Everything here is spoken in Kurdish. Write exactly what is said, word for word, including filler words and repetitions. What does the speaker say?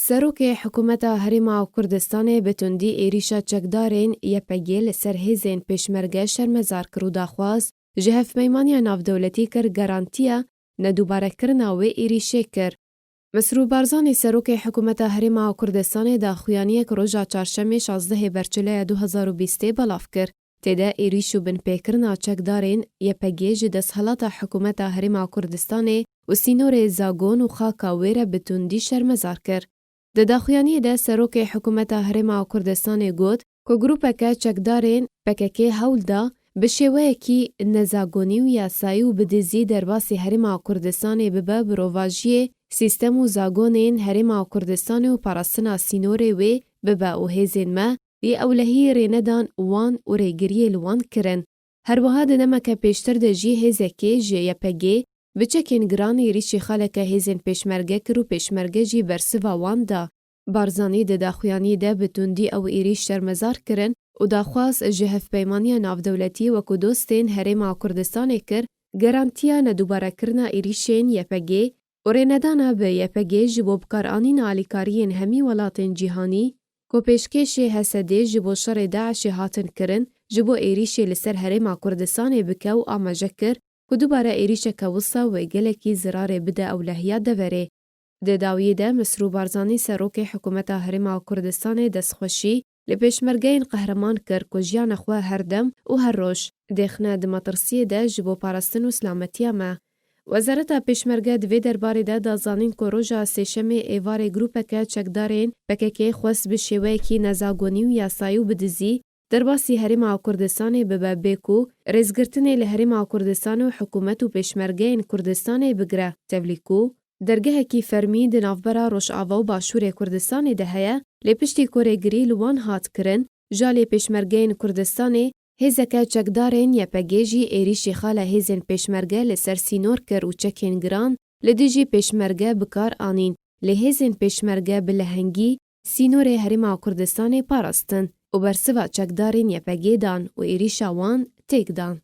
Serokê Hikûmeta Herêma Kurdistanê bi tundî êrîşa çekdarên Y P G li ser hêzên pêşmerge şermezar kir û daxwaz ji hevpeymaniya navdewletî kir garantiya nedubarekirina wê êrîşê kir. Mesrûr Barzanî, Serokê Hikûmeta Herêma Kurdistanê daxuyaniyek roja çarşemê şazdehê Berçileya du hezar û bîstê belav kir. Tê de êrîş û binpêkirina çekdarên Y P G ji desthilata Hikûmeta Herêma Kurdistanê û sînorê zagon û xaka wê re bi tundî şermezar kir. Di daxuyaniyê de Serokê Hikûmeta Herêma Kurdistanê got ku grûpeke çekdarên P K K hewl da bi şêweyekî nezagonî û yasayî û bi dizî derbasî Herêma Kurdistanê bibe, bi rovajiyê sîstem û zagonên Herêma Kurdistanê û parastina sînorê wê bibe û hêzên me yê ewlehî rê nedan wan û rêgiriyê li wan kirin. Her wiha di demeke pêştir de jî hêzekê ji Y P G bi çekên giran êrîşî xaleke hêzên pêşmerge kir û pêşmerge jî bersiva wan da. Barzanî di daxuyaniyê de bi tundî ew êrîş şermezar kirin û daxwaz ji hevpeymaniya navdewletî wekû dostên Herêma Kurdistanê kir, garantiya nedubarekirina êrîşên Y P G û rênedana bi Y P G ji bo bikaranîna alîkariyên hemî welatên cîhanî ku pêşkêşê H S D'ê ji bo şerê DAIŞê hatin kirin, ji bo êrîşê li ser Herêma Kurdistanê bike û amaje kir ku dubare êrîşeke wisa wê gelekî zirarê bide ewlehiya deverê. Di dawiyê de Mesrûr Barzanî, Serokê Hikûmeta Herêma Kurdistanê, destxweşî li pêşmergeyên qehreman kir ku jiyana xwe her dem û her roj dêxine di metirsiyê de ji bo parastin û silametiya me. Wezareta Pêşmerge di vê derbarê de da zanîn ku roja Sêşemê êvarê grûpeke çekdarên P K K xwest bi şêweyekî nezagonî û yasayî û bi dizî derbasî Herêma Kurdistanê bibe, bê ku rêzgirtinê li Herêma Kurdistanê û hikûmet û pêşmergeyên Kurdistanê bigire tevlî ku dergehekî fermî di navbera Rojava û Başûrê Kurdistanê de heye, lê piştî ku rêgirî li wan hat kirin, ji alî pêşmergeyên Kurdistanê, hêzeke çekdarên Y P G jî êrîşî xala hêzên pêşmerge li ser sînor kir û çekên giran li dijî pêşmerge bi kar anîn, lê hêzên pêşmerge bi lehengî sînorê Herêma Kurdistanê parastin û bersiva çekdarên Y P G dan û êrîşa wan têk dan.